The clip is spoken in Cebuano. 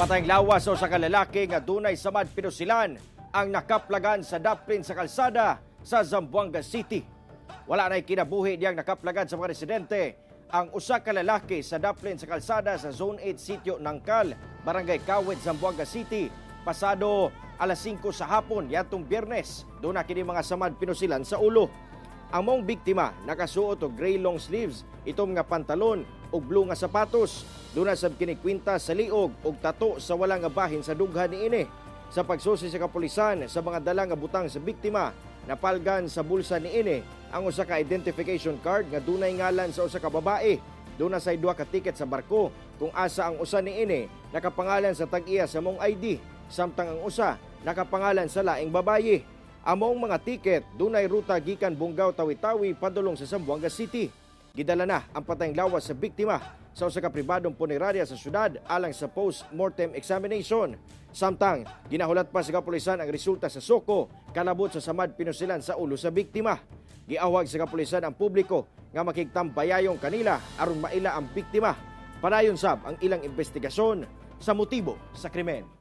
Patayng lawas sa usa ka lalaki nga dunay samad pinusilan ang nakaplagan sa daplin sa kalsada sa Zamboanga City. Wala na'y kinabuhi diyang nakaplagan sa mga residente ang usa ka lalaki sa daplin sa kalsada sa Zone 8, Sitio Nangkal, Barangay Kawit, Zamboanga City, pasado alas 5 sa hapon yatong Biyernes. Duna kini mga samad pinusilan sa ulo. Ang maong biktima nakasuot og gray long sleeves, itom nga pantalon ug blue nga sapatos. Duna sab kini kwintas sa liog ug tato sa wala nga bahin sa dughan niini. Sa pagsusi sa kapulisan sa mga dala nga butang sa biktima, napalgan sa bulsa niini ang usa ka identification card nga dunay ngalan sa usa ka babae. Duna say duha ka tiket sa barko kung asa ang usa niini nakapangalan sa tag-iya sa maong ID, samtang ang usa nakapangalan sa laing babaye. Ang maong mga tiket dunay ruta gikan Bongao, Tawi-Tawi padulong sa Zamboanga City. Gidala na ang patayng lawas sa biktima sa usa ka pribadong punerarya sa syudad alang sa post-mortem examination. Samtang ginahulat pa sa kapulisan ang resulta sa soko kalabot sa samad pinusilan sa ulo sa biktima. Giawhag sa kapulisan ang publiko nga makigtambayayong kanila aron maila ang biktima. Padayon sab ang ilang investigasyon sa motibo sa krimen.